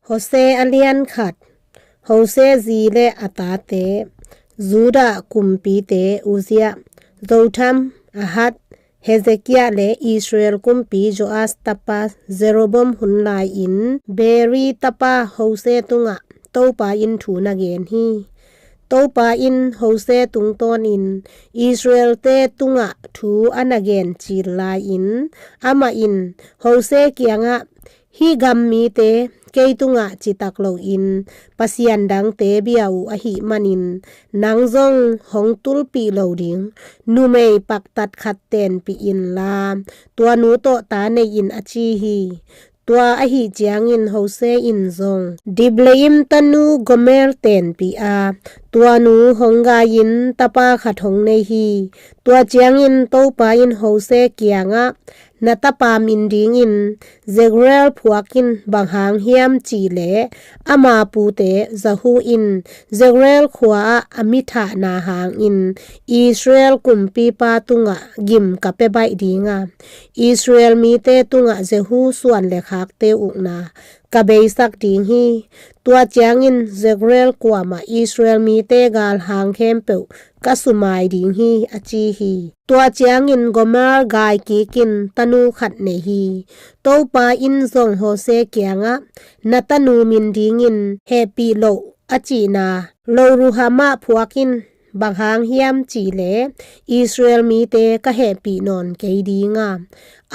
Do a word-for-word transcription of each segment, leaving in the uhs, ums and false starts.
Hosea a lian khat. Hosea zi le a tate. Judah kumpite Uzziah, Jotham, Ahaz, Hezekiah le Israel kumpi Joas tapa Jeroboam hun lai-in Beeri tapa Hosea tungah Topa in thu na gen hi. Topa in Hosea tungtawnin Israelte tungah thu a na gen cil lai-in, amah in Hosea kiangah, "Hih gam mite kei tungah citak loin pasian dangte bia uh ahih manin, nang zong hong tulpih lo ding. Numei paktat khat tenpih inla, tua nu tawh ta nei in," a ci hi. Tua ahih ciangin Hosea in zong Diblaim tanu Gomer tenpih a, tua nu hong gai-in tapa khat hong nei hi. Tua ciangin Topa in Hosea kiangah, "Na tapa min dingin Jezreel phuak in, bang hang hiam cih leh ama pute Jehu in Jezreel khua-ah a mi thahna hangin Israel kumpipa tungah gim ka pia baih ding a, Israel mite tungah Jehu suan le khakte ukna ka beisak ding hi. Tua ciangin Jezreel kuamah Israel mite galhang khempeuh ka sumai ding hi," a ci hi. Tua ciangin Gomer gai kikin tanu khat nei hi. Topa in zong Hosea kiangah, "Na tanu min dingin hehpih loh a cihna Lo-ruhamah phuak in, bang hang hiam cih leh Israel mite ka hehpih nawn kei ding a,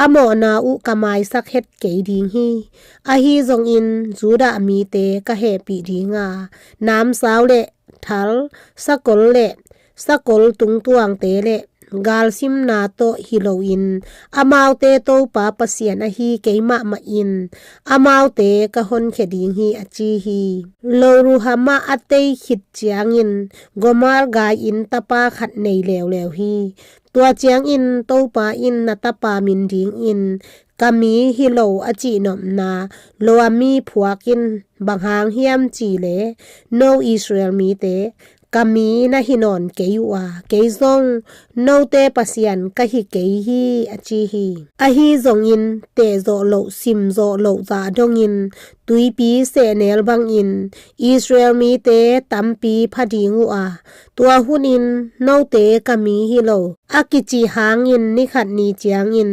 a mawhna uh ka maisak het kei ding hi. Ahi zongin Judah mite ka hehpih ding a, namsau le thal, sakol le sakol tungtuangte le galsimna tawh hi loin, amaute Topa Pasian ahi kei mahmah in amaute ka honkhia ding hi," a ci hi. Lo-ruhamah a tei khit ciangin Gomer gai-in tapa khat nei leuleu hi. Tua ciangin Topa in, "Na tapa min dingin ka mi hi lo a cihnopna Lo-ammi phuak in, bang hang hiam cih leh no Israel mite ka mi na hi nawn kei uh a, kei zong note Pasian ka hi kei hi," a ci hi. Ahi zongin tehzawh loh simzawh loh zah dongin tuipi sehnel bangin Israel mite tampi pha ding uh a, tua hunin note ka mi hi lo a kici hangin ni khat ni ciangin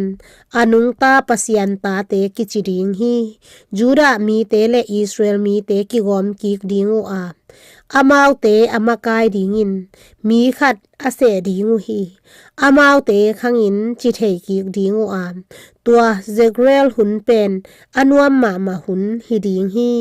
a nungta Pasian tate kici ding hi. Judah mite le Israel mite kigawm kik ding uh a, amaute a makai dingin mi khat a seh ding uh hi. Amaute khangin ci thei kik ding uh a, tua Jezreel hun pen a nuam mahmah hun hi ding hi.